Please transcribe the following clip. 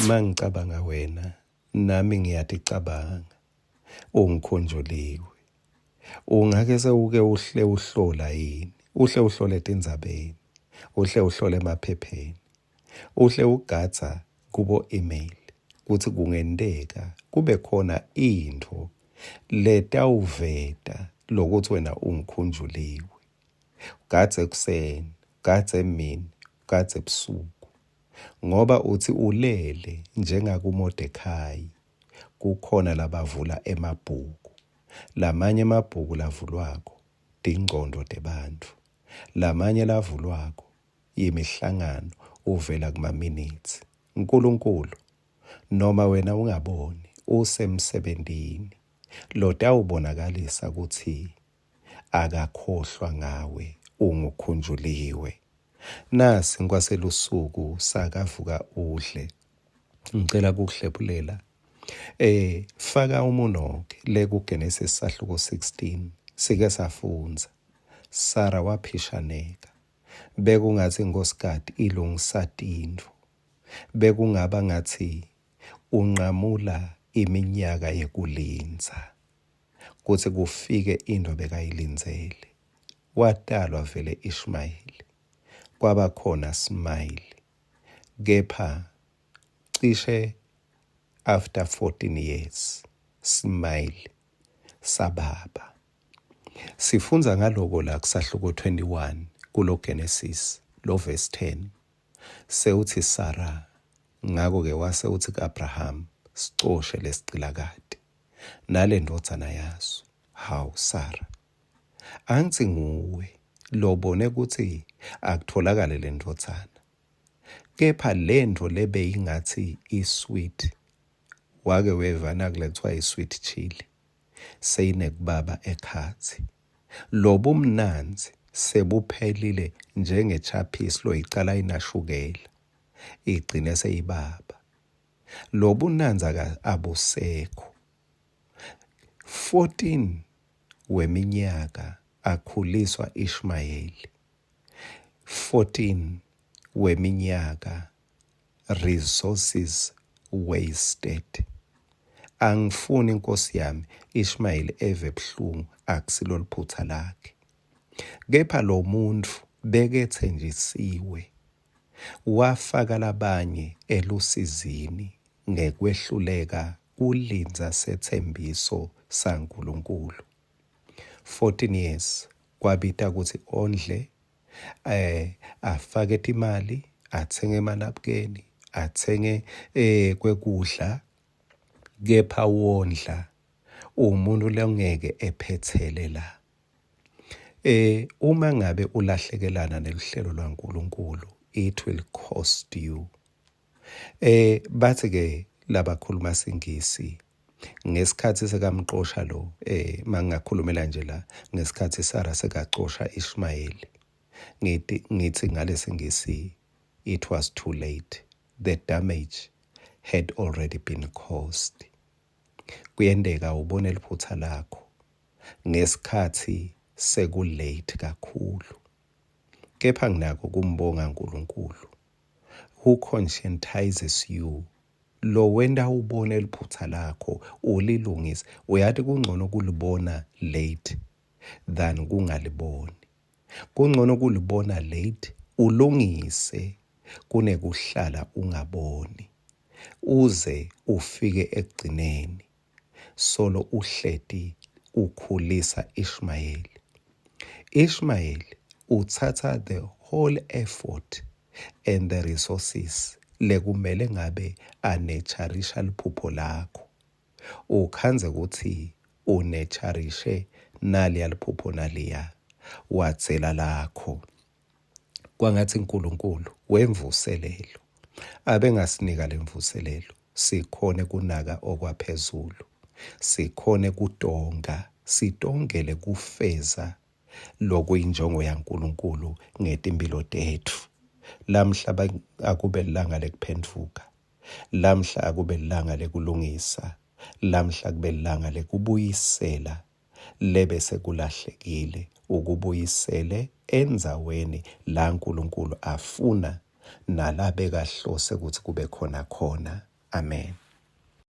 Mangicabanga wena, nami ngiyaticabanga. Ungikhunjuliwe. Ungake sewuke uhle uhlola yini? Uhle uhlole etindzabeni, uhle uhlole emaphepheni, uhle ugadza kubo email kutsi kungenteka kube khona intfo letawuveta lokuthi wena ungikhunjuliwe. Ugadze ekuseni, ugadze emini, ugadze ebusuku. Ngoba utsi ulele njengakuModekhayi, kukhona labavula emabhuku. Lamanye emabhuku lavulwako tingcondvo tebantfu. Lamanye lavulwako yimihlangano uvela kumaminithi. Nkulunkulu, noma wena ungaboni, usemsebentini lotawubonakalisa kutsi akakhohlwa ngawe ungukhunjuliwe. Nasi nkwaselusuku sakavuka udle. Ngicela kukuhlephulela. Faka umuno-ke le kuGenesis sahluko 16 sike safundza. Sara waphishaneka. Bekungatsi inkhosikati ilungisa tintfo. Bekungaba ngatsi unqamula iminyaka yekulindza. kutsi kufike intfo bekayilindzele. Watalwa vele Ishmayeli, kwaba khona smile, kepha cishe after 14 years smile sababa. Sifundza ngaloko la kusahluko 21 kulo Genesis lo verse 10. Sewutsi Sarah ngako-ke wase utsi ku-Abraham, sicoshe lesigcilakati. Nalendvodzana yaso. Hawu Sara, angitsi nguwe lobone kutsi akutfolakale lendvodzana. Kepha lentfo lebeyingatsi i-sweet, wake weva naku lekuthiwa i-sweet chili, seyinekubaba ekhatsi. Lobumnandzi sebuphelile njenge-chappies loyicala inashukela, igcine seyibaba. Lobunandza abusekho. 14 weminyaka akhuliswa Ishmayeli. 14 weminyaka resources wasted. Angifuni inkosi yami Ishmayeli eve buhlungu akusilo liphutha lakhe. Kepha lo muntfu beketsenjisiwe Wafaka labanye elusizini ngekwehluleka kulindza setsembiso saNkulunkulu. 14 years kwabita kutsi ondle, eh afake timali, atsenge emanabukeni, atsenge eh kwekudla kepha wondla umuntu longeke ephetsele la. Uma ngabe ulahlekelana neluhlelo lwaNkulunkulu, it will cost you. Bathi ke labakhuluma siNgisi ngesikhathi sekamxosha lo mangingakhulumela nje la ngesikhathi Sarah sekacosha Ishmayeli ngithi ngithi ngalesingisi it was too late, the damage had already been caused. Kuyenteka ubone liphutha lakho ngesikhathi seku-late kakhulu. Kepha nginako kumbonga uNkulunkulu who conscientizes you lo wenta ubone liphutha lakho ulilungise. Uyati kungcono kulibona late than kungaliboni. Kungcono kulibona late ulungise kunekuhlala ungaboni uze ufike ekugcineni solo uhleti ukhulisa Ishmayeli. Ishmayeli utsatsa the whole effort and the resources lekumele ngabe anecharisha liphupho lakho. Ukhandze kutsi unecharishe naliya liphupho naliya wadzela lakho. Kwangatsi Nkulunkulu wemvuselelo abengasinika lemvuselelo sikhone kunaka okwaphezulu, sikhone kutonga, sitongele kufeza lokuyinjongo yaNkulunkulu ngetimphilo tetfu. Lamhla akube lilanga lekuphendvuka, lamhla akube lilanga lekulungisa, lamhla kube lilanga lekubuyisela lebesekulahlekile ukubuyisele endzaweni la Nkulunkulu afuna nalabekahlose kutsi kube khona khona. Amen.